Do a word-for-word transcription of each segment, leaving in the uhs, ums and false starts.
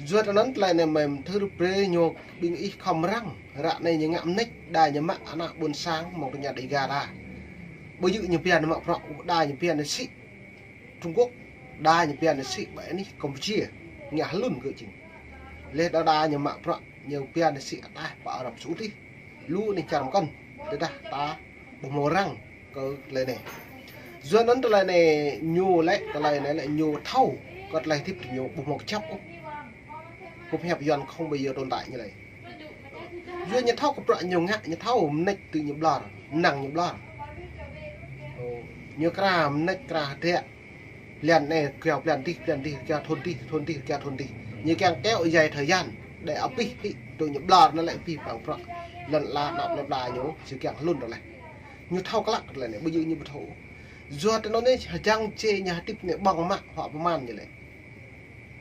Yua anŭn tơlơi anai mơ̆ mơthưr brơi ñu ƀing ih khŏm răng, ră anai ñu ngă mơneč, đa ñu mă ană ƀôn sang mơ̆ng tơña Dega đa. Ƀu djơ̆ ñu pia ñu mă bruă, đa ñu pia ñu sĭ Trung Quốc, đa ñu pia ñu sĭ ƀơi anih Campuchia, ngă hlŭn kơ jing. Leh đa đa ñu mă bruă, ñu pia ñu sĭ ataih pơ Arab Saudi. Lu anih čar mơkŏn, tơdah ta ƀu hmâo răng kơ tơlơi anai. Yua anŭn tơlơi anai ñu lĕ, tơlơi anai lĕ ñu thâo kơ tơlơi hơdip ñu ƀu hmâo kơjăp ôh. Kơp hiăp Yuan không bao giờ tồn tại ñu lĕ. Yua ñu thâo kơ bruă ñu ngă, ñu thâo mơneč tui ñu ƀlŏr, năng ñu ƀlŏr. Ơ, ñu kra mơneč kra hơdră. Blan anai kiăng blan dih, blan dih kiăng thun dih, thun dih kiăng thun dih. Ñu kiăng kéo dài thời gian để abih hĭ tui ñu ƀlŏr anŭn lĕ abih bang bruă. Lŏn ala anŏ lŏn đa ñu, či kiăng hlŭn tơlơi. Ñu thâo klă tơlơi anai, ƀu djơ̆ ñu ƀu thâo. Yua tơlơi anai, hơjăng čê ñu hơdip anai ƀơ̆ng mă huă pơmăn ñu lĕ.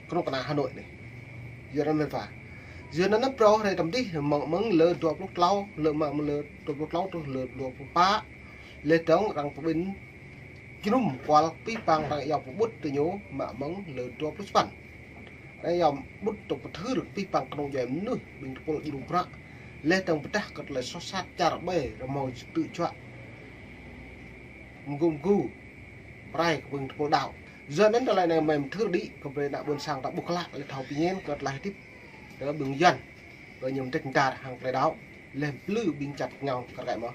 Kơnuk kơna Hà Nội anai. Yua anŭn mơ̆n wa. Yua anŭn anai phrâo hrơi tơm dih, mơ̆ng, mơ̆ng lơ dua pluh klâo, lơ mă mơ̆ng lơ dua pluh klâo truh lơ dua pluh pă. Leh dơ̆ng arăng pơƀĭn jơnum kual abih bang arăng iâu pơƀut tui ñu mă mơ̆ng lơ dua pluh sapăn. Arăng iâu ƀut tŏ pơthưr abih bang kơnung djuai mơnuih ƀing tơpul djru prăk. Leh dơ̆ng pơdah kơ tơlơi soh sat čar ƀai rơmô tơ̆ čuă. Mơgu mơgu. Prai kơ ƀing tơpul đaŏ. Yua anŭn tơlơi anai mơ̆ mơthưr đĭ kơ brơi ană ƀôn sang ta ƀuh klă leh thâo pơñen kơ tơlơi hơdip. Tơ ƀing Yuan. Kơ ñu mơdrĕč mơdar hăng tơlơi đaŏ. Leh plư ƀing čăt ngao kar kaĭ mơ̆.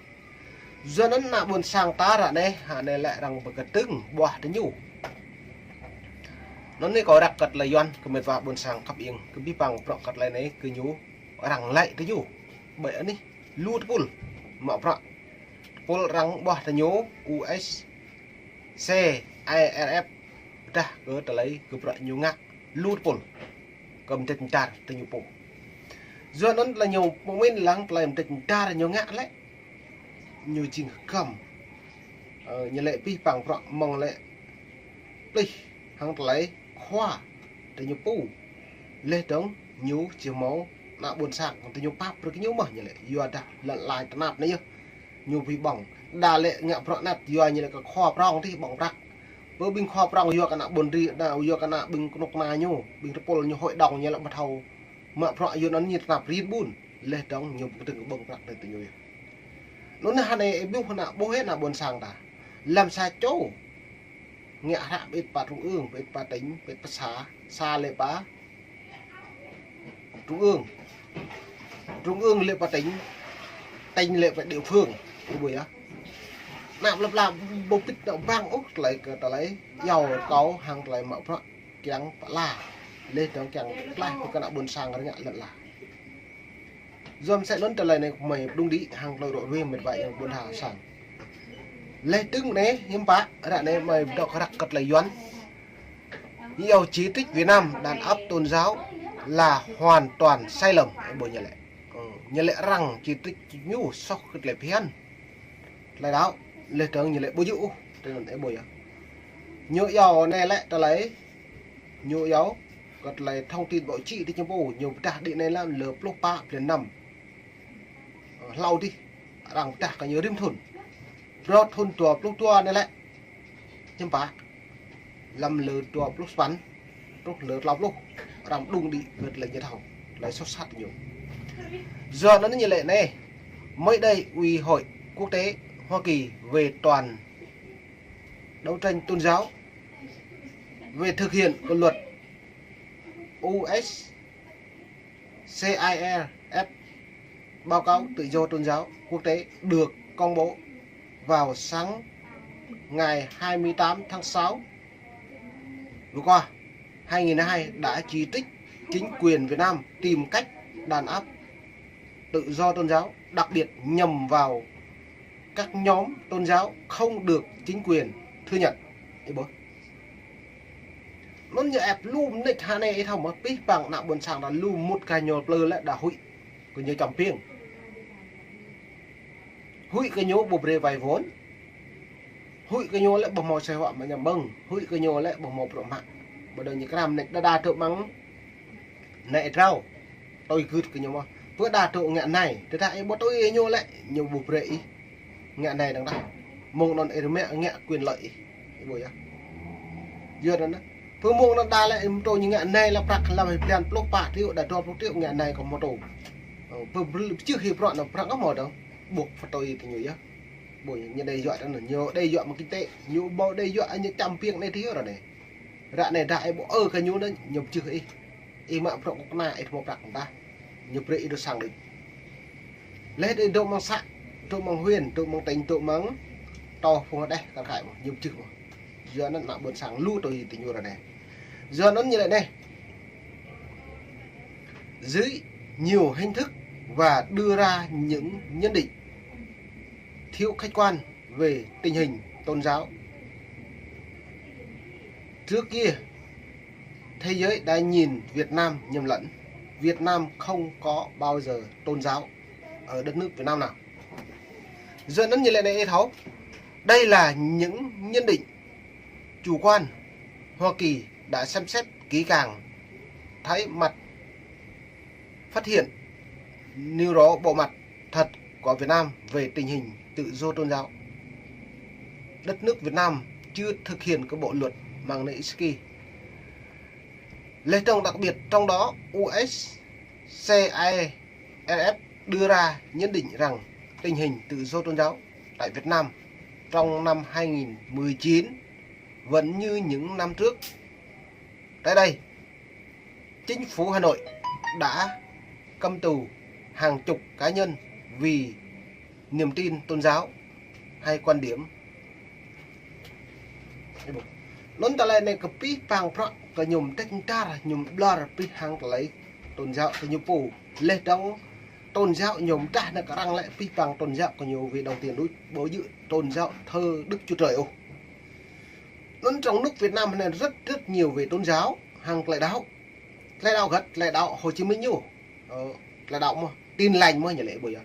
Yua anŭn ană ƀôn sang ta ră anai, hă anai lĕ arăng pơkơdơ̆ng ƀuah tơ ñu. Anŭn anai kâo răk kơ tơlơi Yuan, kơ met wa ƀôn sang khăp iêng, kơ abih bang prŏk kơ tơlơi anai, kơ ñu arăng lĕ tơ ñu. Ƀơi anih, lu tơpul, mă prŏk. Tơpul arăng ƀuah tơ ñu, U S C I R F, pơdah kơ tơlơi, kơ bruă ñu ngă, lu tơpul. Kơ mơdrĕč mơdar tơ ñu pô. Yua anŭn tơlơi ñu pơmĭn lăng tơlơi mơdrĕč mơdar ñu ngă lĕ. Ñu jing hơgăm. Ơ, ñu lĕ abih bang bruă mơ̆ng lĕ. Plih hăng tơlơi khua tơ ñu pô. Leh dơ̆ng ñu či hmâo ană ƀôn sang tơ ñu pap brơi kơ ñu mơ̆ ñu lĕ. Yua dah lŏn ala tơnap anai yơh. Ñu ƀu ƀơ̆ng. Đa lĕ ngă bruă anŭn yua ñu lĕ kơ khua prŏng dih ƀơ̆ng prăk. Pơ ƀing khua prŏng yua kơ ană ƀôn ri, đa yua kơ ană ƀing kơnuk kơna ñu, ƀing tơpul ñu hội đồng ñu lĕ ƀu thâo. Mă bruă yua anŭn ñu tơnap rin ƀun, leh dơ̆ng ñu pơkơdơ̆ng ƀơ̆ng prăk tơ ñu yơh. Anŭn anai hă anai ih ƀuh ană ƀuh ană ƀôn sang ta. Lăm sa čô. Ngă hră pơit pơ trung ương, pơit pơ tỉnh, pơit pơ xã, xã lĕ pơ trung ương. Trung ương lĕ pơ tỉnh, tỉnh lĕ pơ địa phương. Ih ƀuh yơh. Ană plơi pla ƀu pĭt ană ƀăng ôh tơlơi kơ tơlơi iâu kâo hăng tơlơi mă bruă kiăng pơala. Leh dơ̆ng kiăng pơklaih kơ ană ƀôn sang rơngiă lŏn ala. Yua mơ̆ sĕ anŭn tơlơi anai mơ̆ pơdŏng đĭ hăng tơlơi rŏ ruai met wa ayŏng ƀôn ha sang. Leh dơ̆ng anai hiư̆m pă, ră anai mơ̆ pơdŏk răk kơ tơlơi Yuan. Ñu iâu chỉ trích Việt Nam đàn áp tôn giáo là hoàn toàn sai lầm. Ih ƀuh ñu lĕ. Ơ, ñu lĕ arăng chỉ trích ñu soh kơ tơlơi phiăn. Tơlơi đaŏ, leh dơ̆ng ñu lĕ ƀu djơ̆ ôh, tơlơi anŭn ih ƀuh yơh. Ñu iâu anai lĕ tơlơi, ñu iâu, kơ tơlơi thông tin báo chí tơ ñu pô, ñu pơdah đĭ anai lăm lơ pluh pă blan năm. Ơ, hlâo dih, arăng pơdah kơ ñu rĭm thun. Bruă thun dua pluh dua anai lĕ. Hiư̆m pă. Lăm lơ dua pluh sapăn, truh lơ klâo pluh. Arăng pơdŏng đĭ kơ tơlơi ñu thâo. Tơlơi soh sat ñu. Yua anŭn ñu lĕ anai. Mới đây, Ủy hội quốc tế Hoa Kỳ về toàn đấu tranh tôn giáo, về thực hiện của luật U S C I R F, báo cáo tự do tôn giáo quốc tế được công bố vào sáng ngày hai mươi tám tháng sáu vừa qua, hai nghìn hai mươi hai, đã chỉ trích chính quyền Việt Nam tìm cách đàn áp tự do tôn giáo, đặc biệt nhằm vào các nhóm tôn giáo không được chính quyền thừa nhận. Ih ƀuh. Anŭn ñu ĕp lu mơneč hă anai ih thâo mơ̆, abih bang ană ƀôn sang đa lu mŭt kơ ñu plư lĕ đa huĭ kơ ñu čăm piêng. Huĭ kơ ñu ƀu brơi vay vốn. Huĭ kơ ñu lĕ ƀu hmâo sĕ huă mă ñăm ƀơ̆ng. Huĭ kơ ñu lĕ ƀu hmâo bruă mă. Ƀu dơ̆ng ñu kram mơneč đa đa tơ̆ mơ̆ng anai ih trâo. Tui gưt kơ ñu mơ̆. Pơ đa tơ̆ ngă anai. Tơdah ih ƀu tui ñu lĕ, ñu ƀu brơi ih. Ngă anai dơ̆ng đa. Mơ̆ng anŭn ih rơmĕ ngă quyền lợi ih. Ih ƀuh yơh. Yua anŭn. Pơ mông anŭn đa lĕ mơtô ñu ngă anai lĕ prăk lăm hĭ blan pluh pă triệu, đa dua pluh triệu ngă anai kơ mơtô. Ơ, pơ brư-, pơčưh hĭ prăk anŭn prăk mơ̆ dong. Ƀuh pơtô ih tơ ñu yơh. Ƀuh ñu đe yua tơ anŭn, ñu đe yua mă kinh tế, ñu ƀu đe yua ñu čăm piêng anai tơ yơh ră anai. Ră anai đa ih ƀu ơ kơ ñu anŭn, ñu pơčưh ih. Ih mă prăk kơnuk kơna ih hmâo prăk mơ̆n tah. Ñu brơi ih dŏ sang đôč. Leh đe dŏ mơ̆ng să, dŏ mơ̆ng huyện, dŏ mơ̆ng tỉnh, dŏ mơ̆ng tŏ phung hơđeh kar kaĭ mơ̆n, ñu pơčưh mơ̆n. Yua anŭn ană ƀôn sang lu tui tơ ñu ră anai. Yua anŭn ñu lĕ anai. Dưới nhiều hình thức và đưa ra những nhận định thiếu khách quan về tình hình tôn giáo. Trước kia, thế giới đã nhìn Việt Nam nhầm lẫn. Việt Nam không có bao giờ tôn giáo ở đất nước Việt Nam nào. Yua anŭn ñu lĕ anai ih thâo. Đây là những nhận định chủ quan. Hoa Kỳ đã xem xét kỹ càng, thấy mặt, phát hiện nêu rõ bộ mặt thật của Việt Nam về tình hình tự do tôn giáo. Đất nước Việt Nam chưa thực hiện cái bộ luật Magnitsky. Leh dong đặc biệt trong đó U S C I R F đưa ra nhận định rằng tình hình tự do tôn giáo tại Việt Nam trong năm hai nghìn mười chín vẫn như những năm trước. Tại đây, chính phủ Hà Nội đã cấm tù hàng chục cá nhân vì niềm tin tôn giáo hay quan điểm. Anŭn tơlơi anai kơ pih pang prăk kơ ñu mơdĕč mơdar, ñu ƀlŏr pih hăng tơlơi tôn giáo kơ ñu pô. Leh dong tôn giáo ñu mơdah anai kơ arăng lĕ pih pang tôn giáo kơ ñu vì đồng tiền đôč, ƀu djơ̆ tôn giáo thờ Đức Chúa Trời ôh. Anŭn trong nước Việt Nam anai rất, rất nhiều về tôn giáo, hăng tơlơi đaŏ. Tơlơi đaŏ găt, tơlơi đaŏ Hồ Chí Minh ñu. Ơ, tơlơi đaŏ mơ̆n, Tin Lành mơ̆n ñu lĕ ƀuh yơh.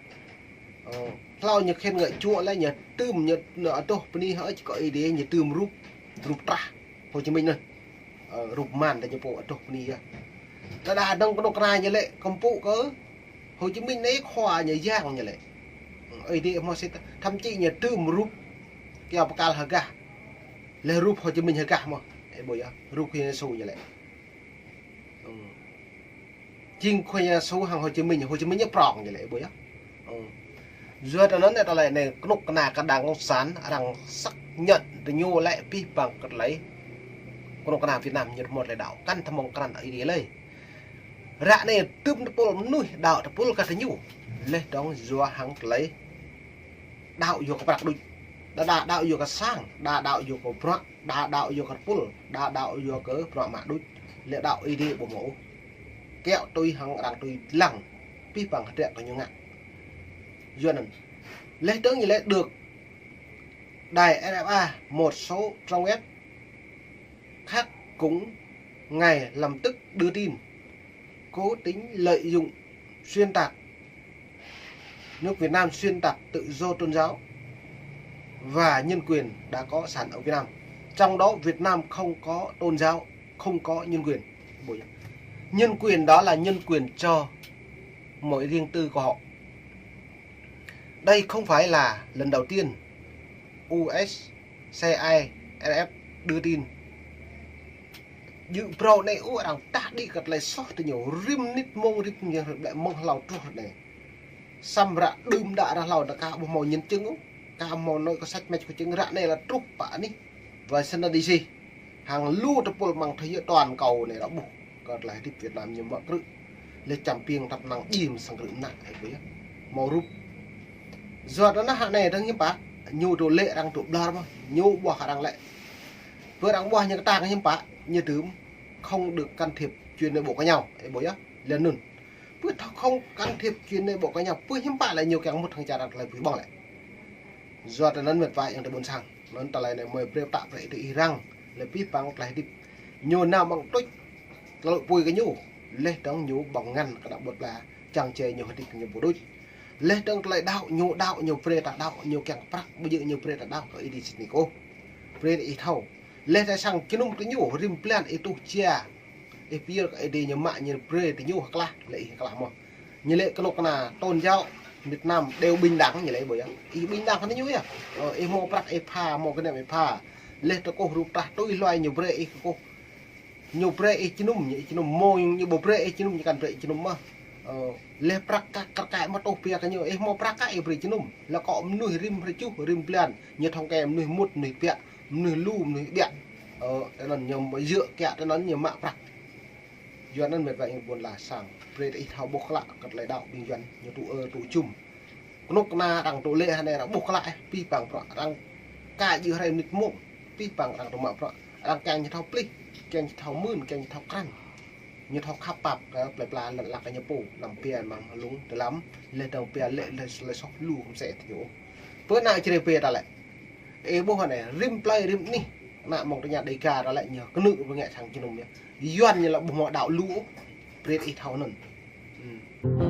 Ơ, hlâo ñu khen ngợi Chúa lĕ ñu tưm ñu, ñu adoh bơni hă či kơ Ơi Adai ñu tưm rup, rup trah Hồ Chí Minh anŭn. Ơ, rup man tơ ñu pô adoh bơni yơh. Đa đa dong kơnuk kơna ñu lĕ kơmpŭ kơ Hồ Chí Minh anai khua ñu yang ñu lĕ. Ơi Adai mơ̆ sĭt, thậm chí ñu tưm rup kiaŏ pơkăl hơgah. Leh rup Hồ Chí Minh hơgah mơ̆n. Ih ƀuh yơh, rup Khua Yang Yêsu ñu lĕ. Ơ. Jing Khua Yang Yêsu hăng Hồ Chí Minh, Hồ Chí Minh ñu prong ñu lĕ ih ƀuh yơh. Ơ. Yua tơ anŭn tơlơi anai kơnuk kơna kơ Đảng Cộng sản arăng xác nhận tơ ñu lĕ pih pang kơ tơlơi kơnuk kơna Việt Nam ñu hmâo tơlơi đaŏ kăn tơmong krăn Ơi Adai lơi. Ră anai tơm tơpul mơnuih đaŏ tơpul kơ tơ ñu. Leh dong yua hăng tơlơi đaŏ yua kơ prăk đôč. Đa đa đaŏ yua kơ sang, đa đaŏ yua kơ prăk, đa đaŏ yua kơ tơpul, đa đaŏ yua kơ prăk mă đôč. Lĕ đaŏ Ơi Adai ƀu hmâo. Kiaŏ tui hăng arăng tui lăng. Pih pang hơdră kơ ñu ngă. Yua anŭn. Leh dong ñu lĕ được đài R F A, một số trang web khác cũng ngay lập tức đưa tin, cố tình lợi dụng, xuyên tạc nước Việt Nam, xuyên tạc tự do tôn giáo và nhân quyền đã có sẵn ở Việt Nam. Trong đó Việt Nam không có tôn giáo, không có nhân quyền. Nhân quyền đó là nhân quyền cho mọi riêng tư của họ. Đây không phải là lần đầu tiên U S C I R F đưa tin. Djơ̆ phrâo anai ôh arăng tah đĭ kơ tơlơi soh tơ ñu rĭm mơnit mông rĭm yang rĭm lĕ mơ̆ng hlâo truh anai. Samơ̆ ră đưm đă ră hlâo đa ka ƀu hmâo nhân chứng ôh. Ka hmâo nói có sách mách có chứng ră anai lĕ truh pă anih Washington D C. Hăng lu tơpul mơ̆ng thế giới toàn cầu anai ră ƀuh kơ tơlơi hơdip Việt Nam ñu mă krư̆. Lĕ čăm piêng tăp năng jim sang krư̆ mơnă ih ƀuh yơh. Hmâo rup. Yua anŭn hă anai dong hiư̆m pă, ñu dŏ lĕ arăng dŏ ƀlŏr mơ̆n, ñu ƀuah arăng lĕ. Pơ arăng ƀuah ñu kơtang hiư̆m pă, ñu tưm không được can thiệp chuyện nội bộ của nhau, ih ƀuh yơh, lĕ anŭn. Pơ thâo không can thiệp chuyện nội bộ của nhau, pơ hiư̆m pă lĕ ñu kiăng mŭt hăng čar arăng tơlơi pơhiăp ƀơ̆ng lĕ. Yua tơ anŭn mĕt wa yang tơ ƀôn sang. Anŭn tơlơi anai mơi brơi pơtă brơi tơ ih răng. Lĕ pih pang tơlơi hơdip. Ñu nao ƀơ̆ng tuč. Tơlơi pui kơ ñu. Leh dong ñu ƀơ̆ng ngăn kơ đaŏ ƀut bla. Čang čê ñu hơdip ñu ƀu đôč. Leh dong tơlơi đaŏ ñu đaŏ ñu brơi ta đaŏ ñu kiăng prăk ƀu djơ̆ ñu brơi ta đaŏ kơ Ơi Adai sĭt nik ôh. Brơi ih thâo. Leh ta sang jơnum tơ ñu rĭm blan ih tuh jia. Ih pơyơr kơ Ơi Adai ñu mă ñu brơi tơ ñu hơklah lĕ ih hơklah mơ̆n. Ñu lĕ kơnuk kơna tôn giáo Việt Nam đều bình đẳng ñu lĕ ih ƀuh yơh. Ih bình đẳng kơ ñu yơh. Ơ, ih hmâo prăk ih pha, hmâo kơnam ih pha. Leh tơkuh rup trah tui hluai ñu brơi ih kơkuh. Ñu brơi ih jơnum, ñu ih jơnum, mơ̆ ñu, ñu ƀu brơi ih jơnum, ñu kăn brơi ih jơnum mơ̆. Ơ, leh prăk kăk kăk kăk mă tuh pia kơ ñu, ih mơ̆ prăk kăk ih brơi jơnum. Lĕ kơ mơnuih rĭm hrơi čuh, rĭm blan, ñu thŏng kơ mơnuih mŭt, mơnuih biă, mơnuih lu, mơnuih biă. Ơ, tơ anŭn ñu mă yơh kiă, tơ anŭn ñu mă prăk. Yua anŭn mĕt wa ƀing ƀôn lan sang, brơi ih thâo ƀuh klă kơ tơlơi đaŏ ƀing Yuan, ñu tŭ ơ tŭ jum. Kơnuk kơna arăng tŭ lĕ hơnai arăng ƀuh klă ih, pih pang prăk, arăng ka jih hrơi mơnit mông, pih pang arăng tŭ mă prăk, arăng kiăng ñu thâo plih, kiăng ñu thâo mưn, kiăng ñu thâo krăn. Ñu thâo khăp pap kơ plơi pla lăn lăk kơ ñu pô, năm pia mơ̆ng lung tơlăm, leh dơ̆ng pia lĕ leh, leh soh lu khŏm sĕ tơ ñu. Pơ anai čre pia ta lĕ. Ih ƀuh anai, rĭm plơi rĭm anih, ană mơ̆ng tơña Dêga ta lĕ ñu, kơnuk ƀu ngă sang jơnum ñu. Yuan ñu lĕ ƀu mă đaŏ lu, brơi ih thâo anŭn. Hmm.